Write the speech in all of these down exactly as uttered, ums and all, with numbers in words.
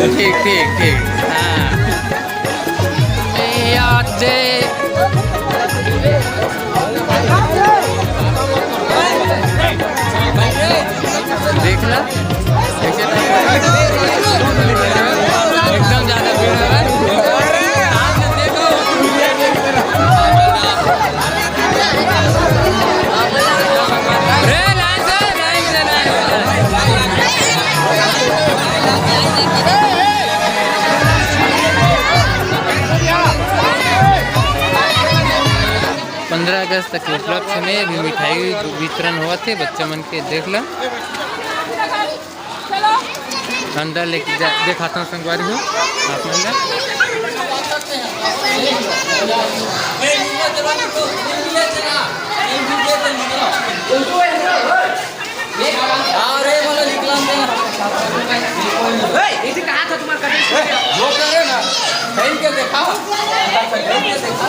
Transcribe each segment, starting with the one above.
ठीक, ठीक, ठीक। हाँ। याद दे। देख ला, एकदम ज्यादा भीड़ है। रे, लाइन से, लाइन से, लाइन से। पंद्रह अगस्त के उपलक्ष्य में अभी मिठाई वितरण होवत हे, बच्चा मन के देख ला। अंदर लेके जा, देखाता हूँ संगवारी हो आप मन ला। अरे बोलो निकला। ए, इसे कहा था तुम्हारा कभी? ए, वो करे ना, फैल के देखा। फैल के देखा।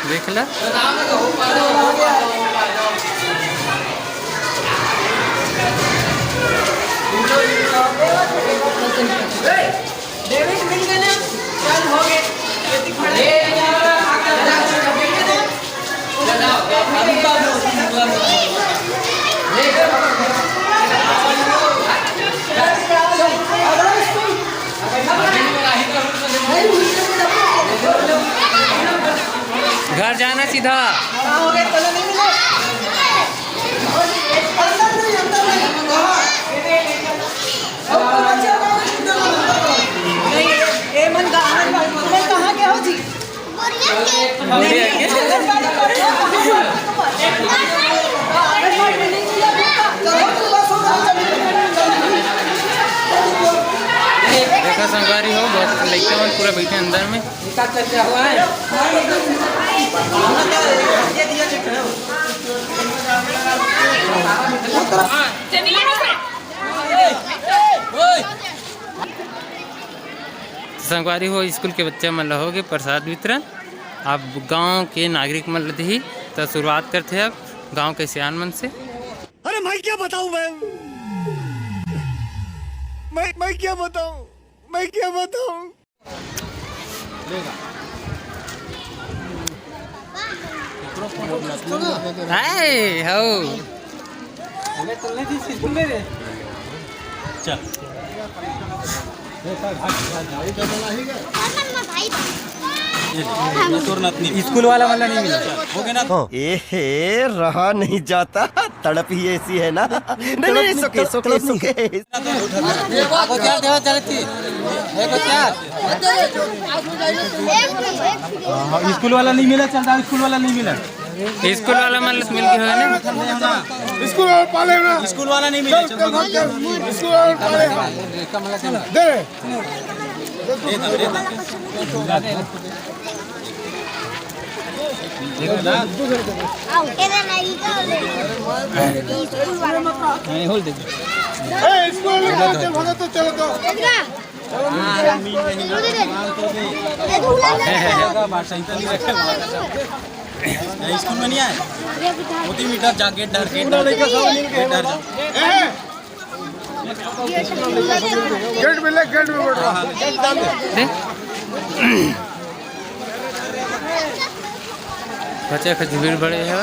देख ला। डेविड मिल गए ना? चल, हो गए। घर जाना सीधा। ए मन का आनंद, तुम कहाँ के हो जी? देखा संगवारी हो, बहुत लइका मन पूरा बैठे अंदर में। संगवारी हो, स्कूल के बच्चा मन ल होगे प्रसाद वितरण। अब गांव के नागरिक मन ल दिही, त शुरुआत करथे अब गांव के सियान मन से। अरे मैं क्या बताऊं मैं, मैं, मैं क्या बताऊं, मैं क्या बताऊं। हाय, हो। चल। ये ले, ये तोर नतनी। स्कूल वाला वाला नहीं मिला। हो गया ना? ए हे, रहा नहीं जाता, तड़प ही ऐसी है ना। नहीं, नहीं, it's okay, it's okay, it's okay। आपको क्या देवा चलती? एक चार। हाँ, स्कूल वाला नहीं मिला, चल रहा, स्कूल वाला नहीं मिला। स्कूल वाला मन ल मिल गए होय ना? स्कूल वाला पाले ना। स्कूल वाला नहीं मिला, चल, चल, चल, स्कूल वाला पाले ना। दे। ए, स्कूल वाला चल, भागो तो, चलो तो। स्कूल में नहीं आए। मोती मीटर जा, गेट डर, गेट डर, गेट डर जा। गेट में ले, गेट में बैठ रहा। दे। बच्चे का भीड़ बड़े है।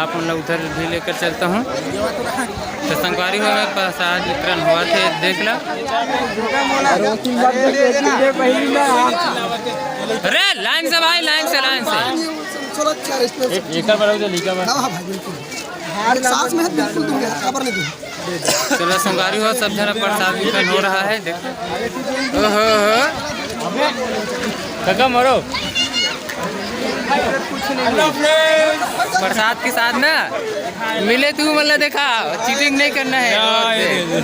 आप उन लोग उधर भी लेकर चलता हूँ। तो संगवारी हो, प्रसाद वितरण हुआ थे, देख ला। अरे लाइन से भाई, लाइन से, लाइन से। एक, एक बार तो लिखा हुआ। हाँ, हाँ भाई, बिल्कुल। एक सांस में है, बिल्कुल दूंगा, खबर नहीं दूंगा। चलो संगवारी हो, सब जगह प्रसाद वितरण हो रहा है, देखो। ओहो हो। काका मरो। प्रसाद के साथ ना मिले तू, मतलब, देखा, चीटिंग नहीं करना है।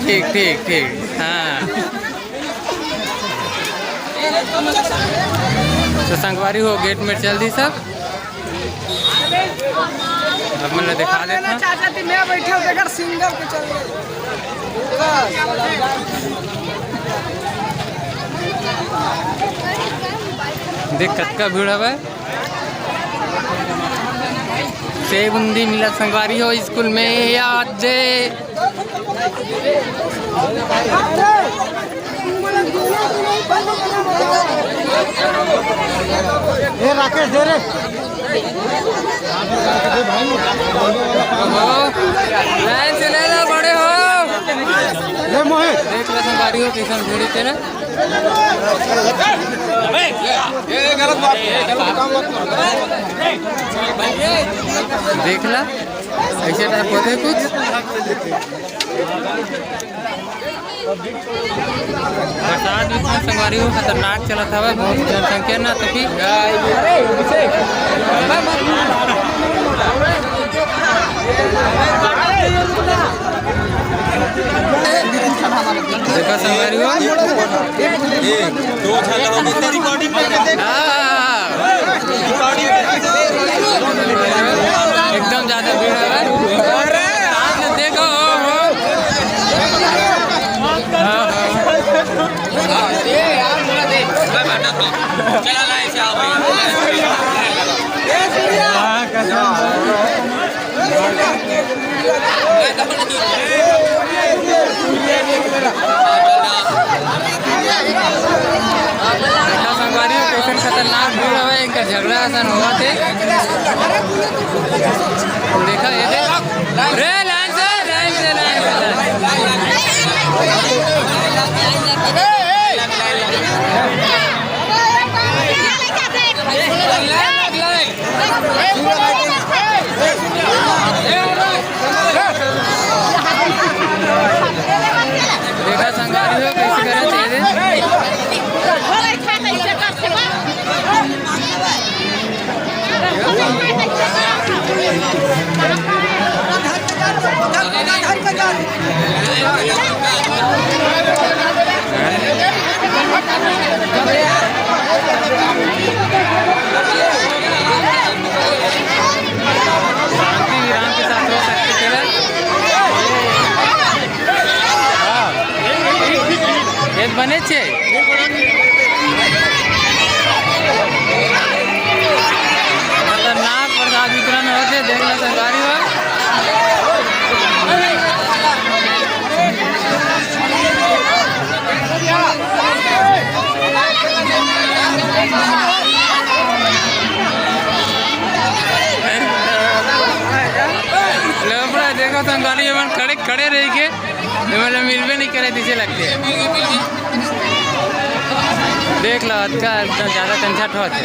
ठीक, ठीक, ठीक। हाँ। तो संगवारी हो, गेट में चल दी सब। अब मैं दिखा देता हूँ। चाचा थी, मैं बैठा हूँ, बगैर सिंगल के चल रहे। देख, कतका भीड़ हवय। सेव बूंदी मिलत संगवारी हो स्कूल में आज। ए राकेश, दे रे। लाइन से ले लो, बड़े हो। ले मोहित। देख लो संगवारी हो, कइसन भीड़ हे ना। देख ला, अइसे टाइप होथे कुछ। बरसात भी इतना संगवारी हो, खतरनाक चलत हवय, बहुत जनसंख्या ना, तो फिर देखा संगवारी हो। हाँ, हाँ, हाँ। एकदम ज्यादा भीड़ है भाई। देखो, हाँ, हाँ। देखा संगवारी हो, कइसन खतरनाक भीड़ हवय, एकर झगड़ा असन होवत हे। देखा, ये देख। रे, लाइन से, लाइन से, लाइन से, लाइन से। देखा संगवारी हो, कइसे करत हे रे। शांति विराम के साथ हो सकते केवल। हाँ। ये बने छे। खतरनाक प्रसाद वितरण होथे, देख लो संगवारी हो। लफड़ा देखो संगवारी, एमन खड़े खड़े रह के एमन ला मिलबे नहीं करे, तइसे लगथे। देख लो, अतका एकदम ज्यादा झंझट होत हे।